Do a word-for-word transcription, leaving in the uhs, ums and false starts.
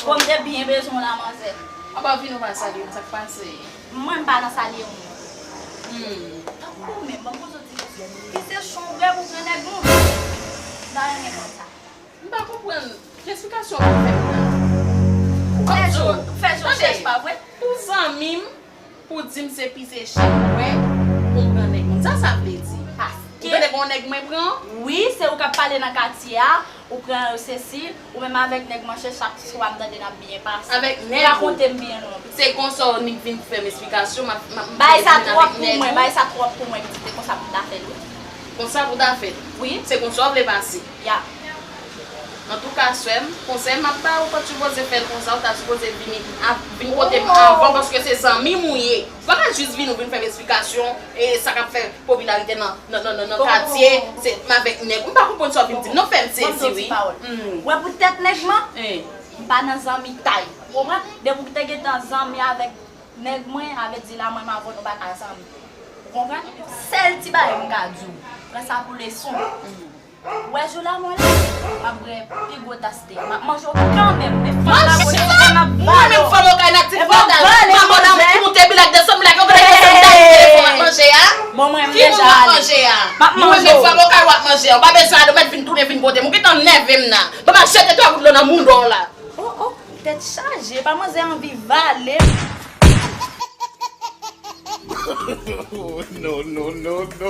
Bon, m te byen bezwen w la, manzè. Apa w vin ou pa salye m, sa k pase? Mwen, m pa nan salye moun. Hmm. Tankou menm, ban m poze w ti kesyon. Ki se chonbrè pou pran nèg moun? M pa renmen konn sa. M pa konprann ki esplikasyon w ap fè m nan. Ou ap di w, fè jan w chèch pa vre. Pou zanmi m, pou di m se pise chen mwen, pou m pran nèg moun. Sa sa vle di? Paske. Ou tande gon nèg mwen pran? Wi, se ou k ap pale nan katye a, ou pran sesi, ou menm avèk nèg manche chak swa m tande n ap byen pase. Avèk nèg ou? Rakonte m byen non. Se konsa w nik vin fè m esplikasyon, m ap, m ap bay sa twòp pou mwen, bay sa twòp pou mwen, pitit, se konsa pou m ta fè l, wi. Konsa pou ta fè l? Wi. Se konsa w vle pase? Ya. Antouka, sè m, konsèy m ap ba ou, ou pa t sipoze fè l konsa, ou ta sipoze vini, a, vin kote m avan, paske se zanmi m ou ye. Ou pa ka jis vin, ou vin fè m esplikasyon, e sa k ap fè popilarite nan, nan, nan, nan, nan katye, se m avèk nèg. M pa konprann sa w vin di m, non, fè m sezi, wi. Ou wè poutèt nèg mwen, m pa nan zanmitay. Ou konprann? Depi w te gentan zanmi avèk nèg mwen, avè di la mwen m avè w, nou pa ka zanmi. Ou konprann? Sèl ti bagay m ka di w, pran sa pou leson. Ou wè jou la mwen la, m ap bwè pi gwo tas te a. M ap manje w kanmenm. Men fanm la, mwen menm fanm okay nan ti fanm la. Maman nan moute bilak desann bilak, yo gade desann bilak telefòn w ap manje a. Bon, mwen m deja ale. M ap manje w. Mwen menm fanm okay w ap manje a. Ou pa bezwen ale, ou mèt vin tounen vin kote m. Ou gentan nève m nan. Ban m al jete twa gout dlo nan mouda w la. Oh, oh, tèt chaje, pa manzè anvi vale. No, no, no, no.